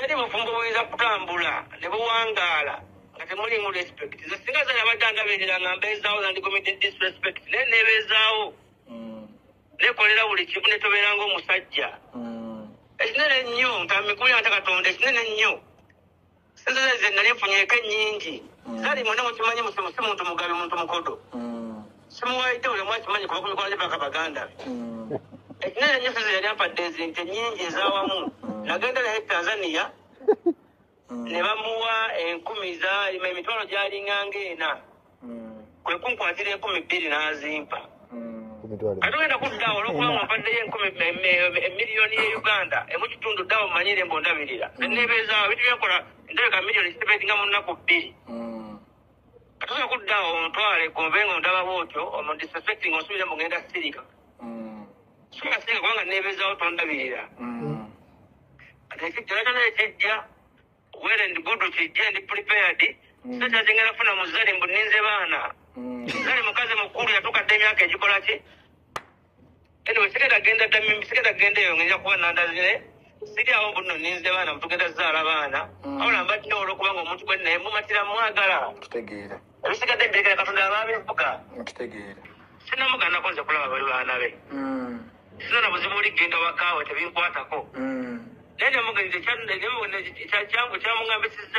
Teri bufumbo buyinza kutambula ne buwangaala nga temulimu respect. Nze singa Zari abadde andabirira nga mbeezaawo, nandi-committed disrespect, naye neebeezaawo, nekolera buli kimu, netobeera ng'omusajja. Ekinene ennyo ntamikubira nta Katonda, ekinene ennyo sente ze nali nfunyeeko ennyingi. Zari mwena mukimanyi, si muntu mugabi, muntu mukodo. Simuwaidde, buli omu akimanyi, kuba ku mikono gye paka baganda be. Ekinene ennyo sente yali ampadde ezinti ennyingi ez'awamu. Nagenda naye Tanzania ne bamuwa 1000 za emitwalo gyalinganga 4, kwe kunkwatira 2000 n'azimpa. Kati ogenda kuddaawo olwokuba nga mpaddeyo 1000, emiliyoni ye Uganda emu kitundu, ddaawo mumanyire mbu ondabirira. Nebeezaawo ebintu byenkola, ndabika miliyoni sitebeetinga mu nnaku 2. Kati osobola kuddaawo ontwale gombe nga ondaba bwotyo omudisrespecting, osubira mbu ngenda sirika. Sirika sirika kubanga nebeezaawo, tondabirira. Kati ekijja ekijja, well and good, kijja, ndi prepared. Sikyakingenda kufuna mu Zari mbu ninze baana. Zari mukazi mukulu, yatuuka dda emyaka egikola ki. Anyway, sigenda genda dda, sigenda genda eyo, ngenda kuba nandazire siri awo mbu nno ninze baana, mutugenda zaala baana. Wabula mbadde olwokubanga omuntu gwe naye mumatira, mwagala. Kitegeera. Ebisigadde mbirekera Katonda ababivuga. Kitegeera. Sinamuganako nze kulaba bali baana be. Sina na buzibu buli genda wakaawe, tebinkwatako. Naye kyamugambisizza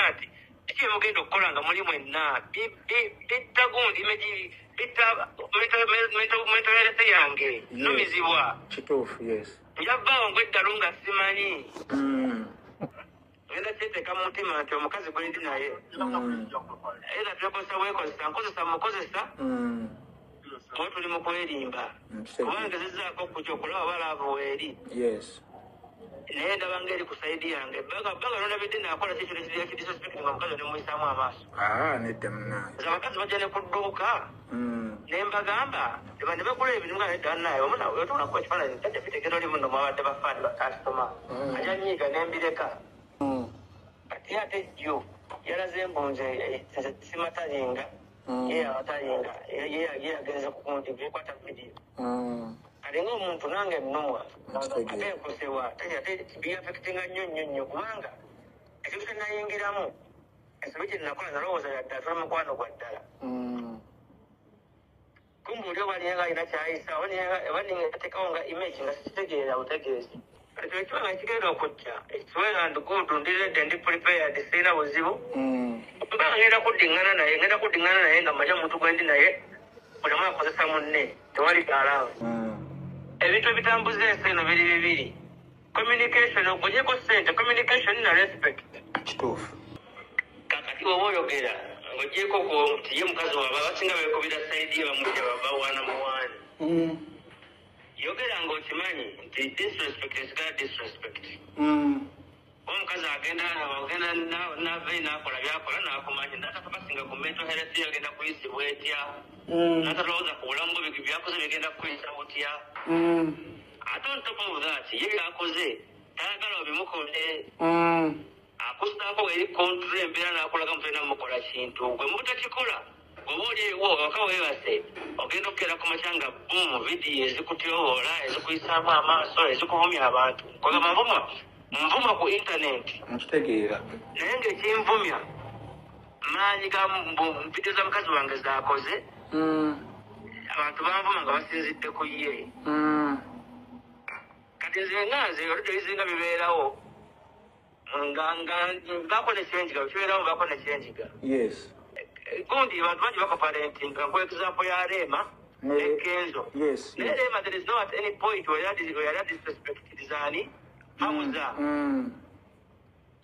nti kiki mugenda okukola nga muli mwenna bitta gundi bitta mental health yange, numizibwa. Kituufu, yes. Njavaawo ngweddalu nga simanyi. Ngenda kyeteeka mu mutima nti omukazi gwe ndi naye era twekozesa bwekozesa, nkozesa mukozesa, oba tuli mu kwerimba, kuba ngezezaako kujja okulaba oba love weeri. Naye ndaba nga eri ku side yange baga baga nolabidde nakola ki ekintu ekidisrespect nga omukazi nemuyisaamu amaaso. Ah, nedda munange. Nze abakazi bajja ne ku dduuka ne mbagamba ne bagula ebintu nga nedda naye otubula kuba ekifaananyi tajja bitegeera oli muno mwabadde bafaani bakasitoma ajja nyiiga nembireka. Kati ate jjo yalaze mbu nze nze simatalinga, ye abatalinga, ye yagenze kukundi bikwata vidiyo. Kati ng'omuntu nange nnumwa ate nkosebwa, ate biaffectinga nnyo nnyo nnyo, kubanga ekintu kye nayingiramu, ensobi kye nakola, nalowooza yaddala tuli mukwano gwa ddala. Kumbe oli oba ninga alina kyayisa, oba ninga ateekawo nga image nga sikitegeera butegeezi. Kati ekiba nga kigenda okujja, it's well and good, ndi ready, ndi prepared, sirina buzibu. Mba ngenda kuddiŋŋana naye, ngenda kuddiŋŋana naye nga mmanyi omuntu gwe ndi naye, buli omu akozesa munne, tewali gaalaawo. Ebintu ebitambuza ensi eno biri bibiri: communication, ogonyeko ssente, communication na respect. Kituufu. Kakati oba oyogera ng'ogyeko nti ye mukazi waaba, abasinga beekubira side ye, bamujja bawaana muwaani. Yogera ng'okimanyi nti disrespect esigala disrespect. Omukazi agenda agenda nava nakola byakola nakumanya natakabasinga ku mental health ye, agenda kuyisibwa etya, natalowooza ku bulamu bwe, byakoze bigenda kuyisa butya. Ate on top of that, ye byakoze tayagala obimukole, akusaako eri control embeera nakulaga mutolina mukola kintu gwe mutakikola. Oba oli ewo waka weebase, ogenda okukeera ku makya nga boom, vidiyo ezikutyoboola, ezikuyisaamu amaaso, ezikuvumya abantu. Kwegamba nvuma nvuma ku intaneti. Nkitegeera. Naye ngaekinvumya maanyi ga vidiyo za mukazi wange zakoze. Abantu banvuma nga basinzidde ku ye. Kati nze nga nze oludda ebizinga bibeerawo nga baako nekyenjiga, kibeerawo baako nekyenjiga. Gundi abantu bangi bakomparentinga nku example ya Rema ne Kenzo. Naye Rema, there is no at any point where yali disrespected zani Hamza,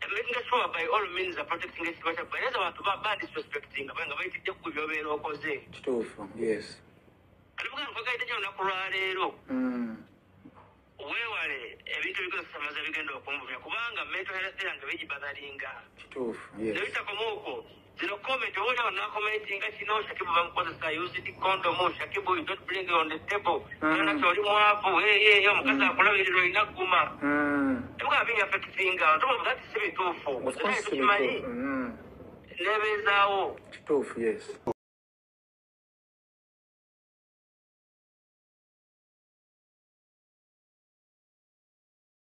making sure by all means are protecting ekitiibwa kya naye abantu ba disrespecting nga bayitidde ku byobeera okoze. Kituufu, yes. Kati mugamba nkwegaidde nnyo olunaku lwaleero, weewale ebintu ebikozesa amaze bigenda okunvumya, kubanga mental health yange bigibotheringa. Kituufu, yes. Nebitakoma okwo, zino comment oba oliawo nakomentinga kino, Shakibu bamukozesa used condom, Shakibu you don't bring on the table, mm. Oli mwavu, hey, omukazi akulabirira olina gguma. Ebugamba binyaffectinga ntoba si bituufu, naye tukimanyi, nebeezaawo. Kituufu, yes.